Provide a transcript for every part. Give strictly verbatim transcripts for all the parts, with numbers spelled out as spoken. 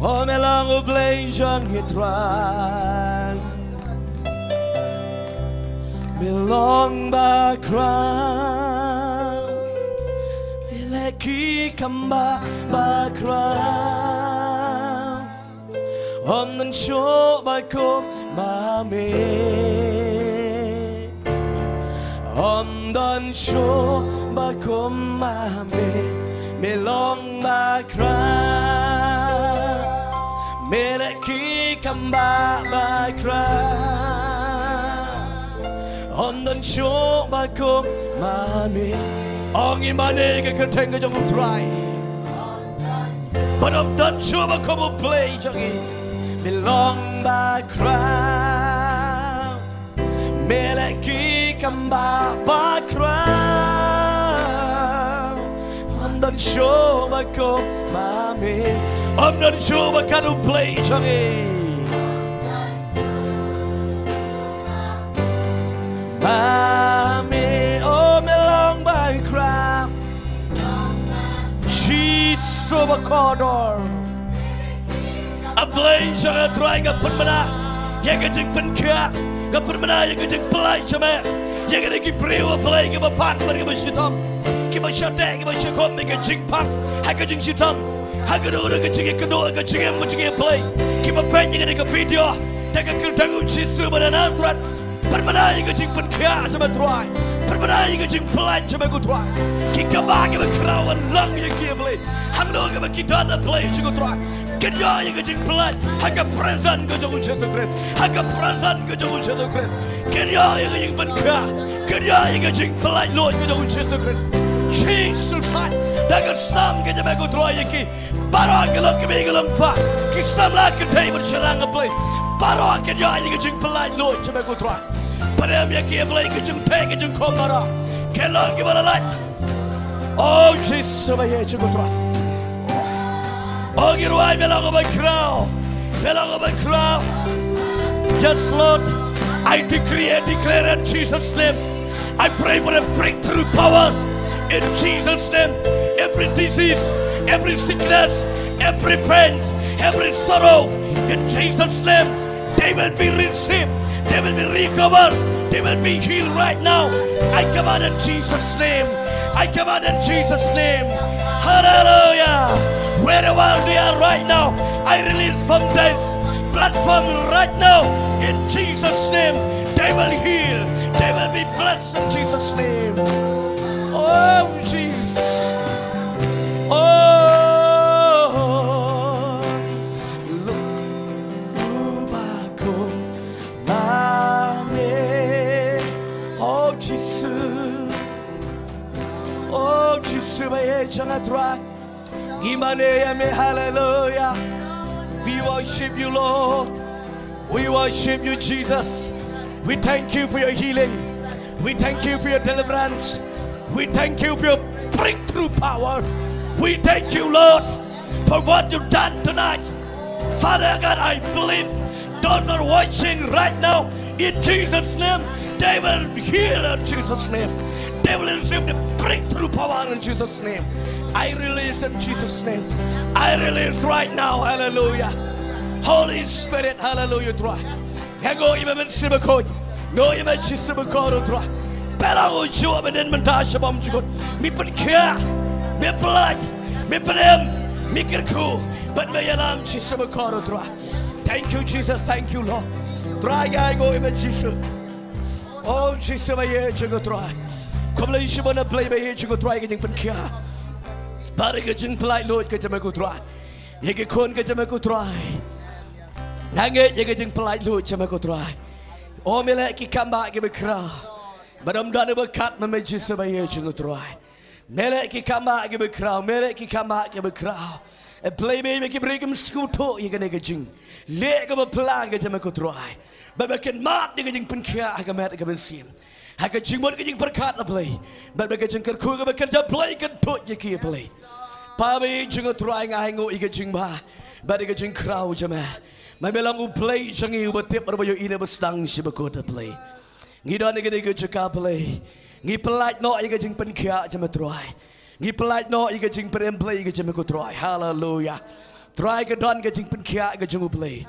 O me long U Blei jong ngi Trai. Me long bakhraw. Me leh ki kam ba bakhraw. Ym don shuh ba kum ma me. Ym don shuh ba kum ma me. Me long bakhraw. Me leh ki kam ba bakhraw. Ym don shuh ba kum ma me. Ong ïa mane ka kyrteng ka jong U Trai. Bad ym don shuh ba kum U Blei jong ngi. Me long bakhraw. Me leh ki kam ba bakhraw. Ym don shuh ba kum ma me. Ym don shuh ba kat U Blei jong ngi. Ma me, o me long bakhraw. Jisu bakordor. A Blei jong nga Trai, nga pynbna ïa ka jingpynkhiah, nga pynbna ïa ka jingpyllait jong me ïa kine ki briew, a Blei, kiba phang bad kiba shitom, kiba shah teh, kiba shah khum ïa ka jingphang ha ka jingshitom, ha kano kano ka jingïakynduh, ha ka jingim, ka jingim, a Blei, kiba peit ïa kane ka video da ka kyrteng U Jisu ba na Nasareth. Pynbna ïa ka jingpynkhiah jong me Trai. Pynbna ïa ka jingpyllait jong me ko Trai. Ki kaba kiba khraw, wan lang ïa ki, a Blei. Hangno kaba ki don, a Blei jong nga Trai, kin ïoh ïa ka jingpyllait ha ka presence ka jong U Jisu Khrist. Ha ka presence ka jong U Jisu Khrist kin ïoh ïa ka jingpynkhiah, kin ïoh ïa ka jingpyllait luid ka jong U Jisu Khrist. Jisu Khrist, da ka snam ka jong me ko Trai, ïa ki baroh ki long kmie ki long kpa, ki samla kynthei bad shynrang, a Blei, baroh kin ïoh ïa ka jingpyllait luid jong me ko Trai. Pynrem ïa ki, a Blei, ki jingteh ki jingkhong baroh, ki long kiba la lait. O Jisu ba ïeit jong nga Trai. O ngi rwai, me long uba khraw. Me long uba khraw. Yes, Lord. I decree and declare in Jesus' name. I pray for a breakthrough power in Jesus' name. Every disease, every sickness, every pain, every sorrow, in Jesus' name, they will be received, they will be recovered, they will be healed right now. I command in Jesus' name. I command in Jesus' name. Hallelujah. Wherever they are right now, I release from this platform right now, in Jesus' name, they will heal, they will be blessed in Jesus' name. Oh, Jesus. Oh, look, look back, oh, Mami. Oh, Jesus. Oh, Jesus, ba ïeit jong nga Trai. Ngi mane ïa me, hallelujah. We worship you, Lord. We worship you, Jesus. We thank you for your healing. We thank you for your deliverance. We thank you for your breakthrough power. We thank you, Lord, for what you've done tonight. Father God, I believe those are watching right now, in Jesus' name, they will heal in Jesus' name. They will receive the breakthrough power in Jesus' name. I release in Jesus' name. I release right now. Hallelujah. Holy Spirit, hallelujah, Trai. Nga ong ïa me Mynsiem Bakhuid. Nga ong ïa me Jisu Bakordor, Trai. Pynlong u juh mynhynnin mynta sha bymjukut. Me pynkhiah, me pyllait, me pynim, me kyrkhu bad me ïalam, Jisu Bakordor, Trai. Thank you, Jesus. Thank you, Lord. Trai, nga ong ïa me Jisu. Oh, Jisu ba ïeit jong nga Trai. Khublei shibun, a Blei ba ïeit jong nga Trai, ka jingpynkhiah bad ka jingpyllait luid ka jong me ko Trai. Ïa ki khun ka jong me ko Trai, nga ngeit ïa ka jingpyllait luid jong me ko Trai. Oh, me leh ki kam ba kiba khraw. Bad ym don uba kat ma me Jisu ba ïeit jong nga Trai. Me leh ki kam ba kiba khraw, me leh ki kam ba kiba khraw. A Blei, me, me ki briew kim sngewthuh ïa kane ka jingleh kaba phylla ka jong me ko Trai. Bad ba kin mad ïa ka jingpynkhiah ha ka met ka mynsiem, ha ka jingmut ka jingpyrkhat, a Blei. Bad ba ka jingkyrkhu kaba kin jop, Blei, kin tuid ïa ki, a Blei. Pa ba ïeit jong nga Trai, nga ainguh ïa ka jingbha bad ïa ka jingkhraw jong me. Ma me long u Blei jong ngi uba tip bad uba ïohi na ba sdang sha ba kut, a Blei. Ngi don ha kane ka jaka, Blei. Ngi pyllait noh ïa ka jingpynkhiah jong me Trai. Ngi pyllait noh ïa ka jingpynim, Blei, ïa ka jong me ko Trai. Haleluia. Trai, ka don ka jingpynkhiah ka jong U Blei.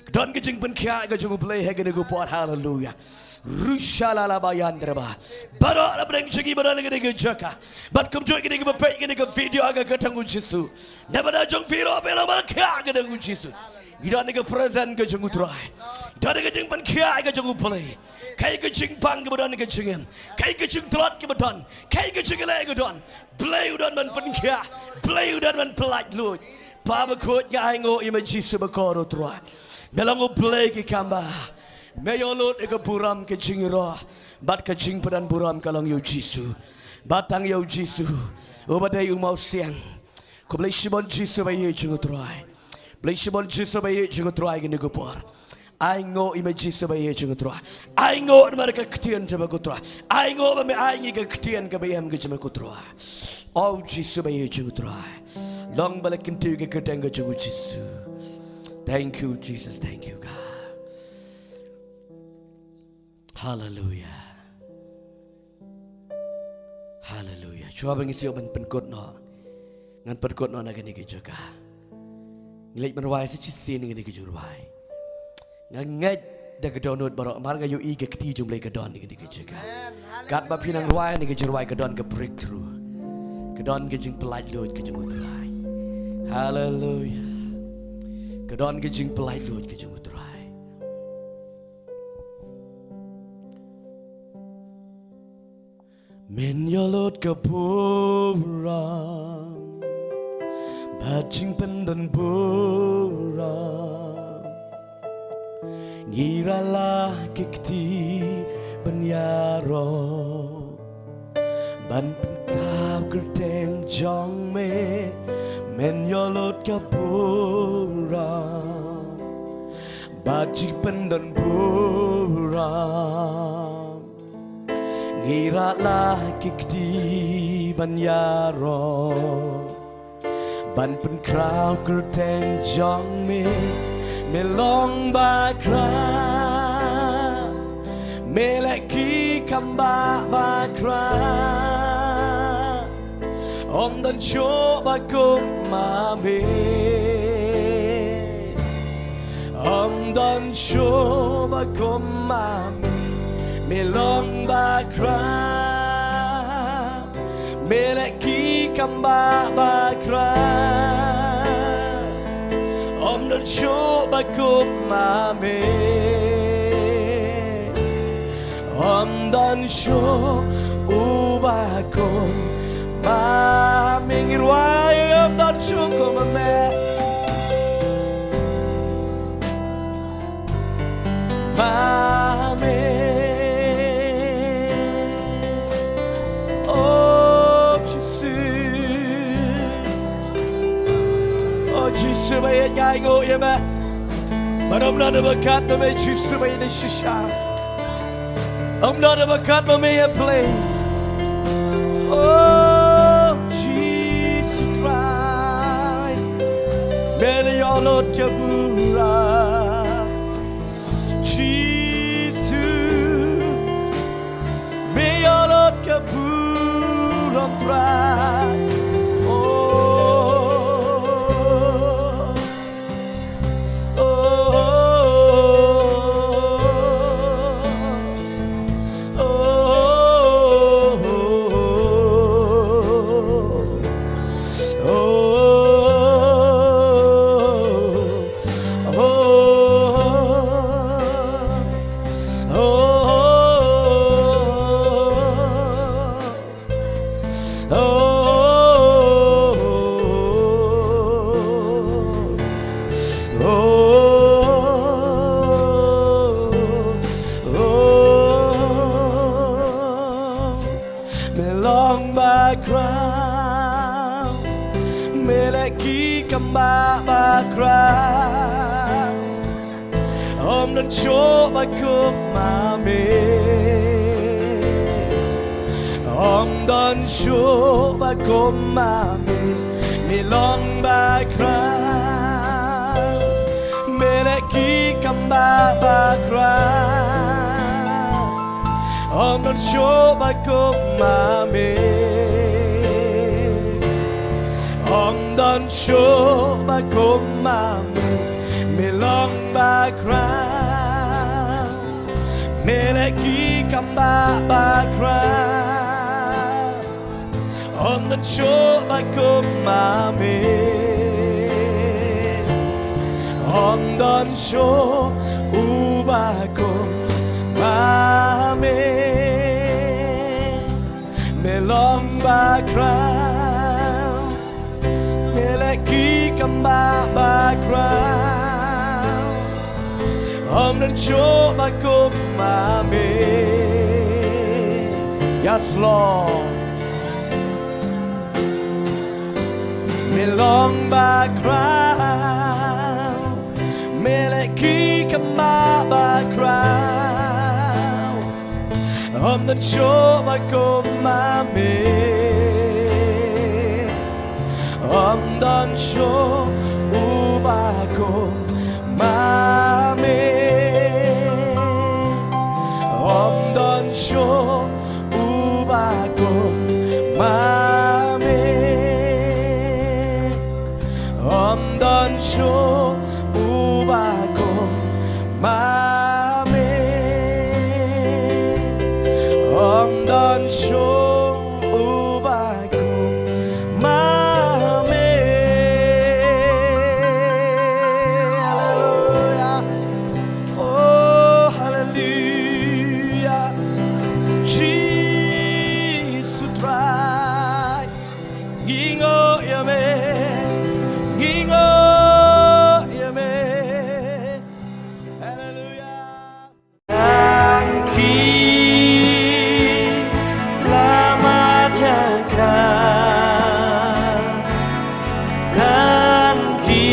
Ka don ka jingpynkhiah ka jong U Blei ha kane ka por. Haleluya. Rusha la la ba yan dreba. Baroh na pdeng jong ngi ba don ha kane ka jaka, bad kumjuh kine kiba peit kane ka video ha ka kyrteng U Jisu. Naba na jong phi ruh phi la ba khiah ha ka kyrteng U Jisu. Ngi don ha ka presence ka jong U Trai. Don ha ka jingpynkhiah ka jong U Blei. Kaei ka jingpang kaba don ha ka jingim, kaei ka jingtlot kaba don, kaei ka jingleh ka don, Blei u don ban pynkhiah, Blei u don ban pyllait luid. Pa bakhuid, nga ainguh ïa me Jisu bakordor Trai. Me long U Blei ki kamba. Me ïoh lut ïa ka burom ka jingïaroh bad ka jingpyndonburom ka long ïa U Jisu. Bad tang ïa U Jisu, uba dei u mawsiang. Khublei shibun Jisu ba ïeit jong U Trai. Khublei shibun Jisu ba ïeit jong U Trai kane ka por. Ainguh ïa me Jisu ba ïeit jong U Trai. Ainguh namar ka ktien jong me ko Trai. Ainguh ba me ai ngi ka ktien kaba ïeit ka jong me ko Trai. O Jisu ba ïeit jong U Trai. Long ba la kyntiew ïa ka kyrteng ka jong U Jisu. Thank you, Jesus. Thank you, God. Haleluya. Haleluya. Shuwa ba ngi shu ban pynkut noh, ngan pynkut noh na kane ka jaka. Ngi leit ban rwai sa shisien na kane ka jingrwai. Nga ngeit da ka dohnud baroh, mar nga ïohi ka kti jong U Blei ka don na kane ka jaka. Katba phi nang rwai na ka jingrwai ka don ka breakthrough. Ka don ka jingpyllait luid ka jong U Trai. Haleluya. Ka don ka jingpyllait luid ka jong U Trai. Men ïoh lut ka burom bad jingpyndonburom. Ngi rala ki kti ban ïaroh ban pynkhraw kyrteng jong me. Men ïoh lut ka burom bad jingpyndonburom. Ngi rala ki kti ban ïaroh ban pynkhraw kyrteng jong me. Me long ba khraw, me leh ki kam ba khraw. Ym don shuh ba kum ma me. Ym don shuh ba kum ma me. Me long ba khraw, me leh ki kam ba khraw. Ym don shuh ba kum ma me. Ym don shuh uba kum ma me. Ngi rwai, ym don shuh kum ma me. Ma me. O Jisu. O Jisu ba ïeit, nga ainguh ïa me. Bad ym don uba kat ma me Jisu ba ïeit shisha. Ym don uba kat ma me ïa Blei. O Jisu Khrist. Me ïoh lut ka burom. Jisu. Me ïoh lut ka burom Trai. O. Me long ba khraw, me leh ki kam ba khraw. Ym don shuh ba kum ma me. Ym don shuh ba kum ma me. Me long ba khraw, me leh ki kam ba khraw. Ym don shuh ba kum ma me. Ym Don shuh ba kum ma me, me long ba khraw. Me leh ki kam ba ba khraw. Ym don shuh ba kum ma me. Ym don shuh u ba kum ma me. Me long ba khraw. Me leh ki kam ba ba khraw. Ym don shuh ba kum ma me. Yes, Lord. Me long ba khraw. Me leh ki kam ba ba khraw. Ym don shuh ba kum ma me. Ym don shuh u ba kum ma me. Ym don shuh u ba kum ma me. Ym don shuh u ba kum ma me. Ym don shuh u ba kum ma me. Hallelujah. Oh, hallelujah. Jesus Christ. Ngi ngooh ïa me. Ngi ngooh ïa me. Hallelujah. Tang ki la mat ïa ka. Tang ki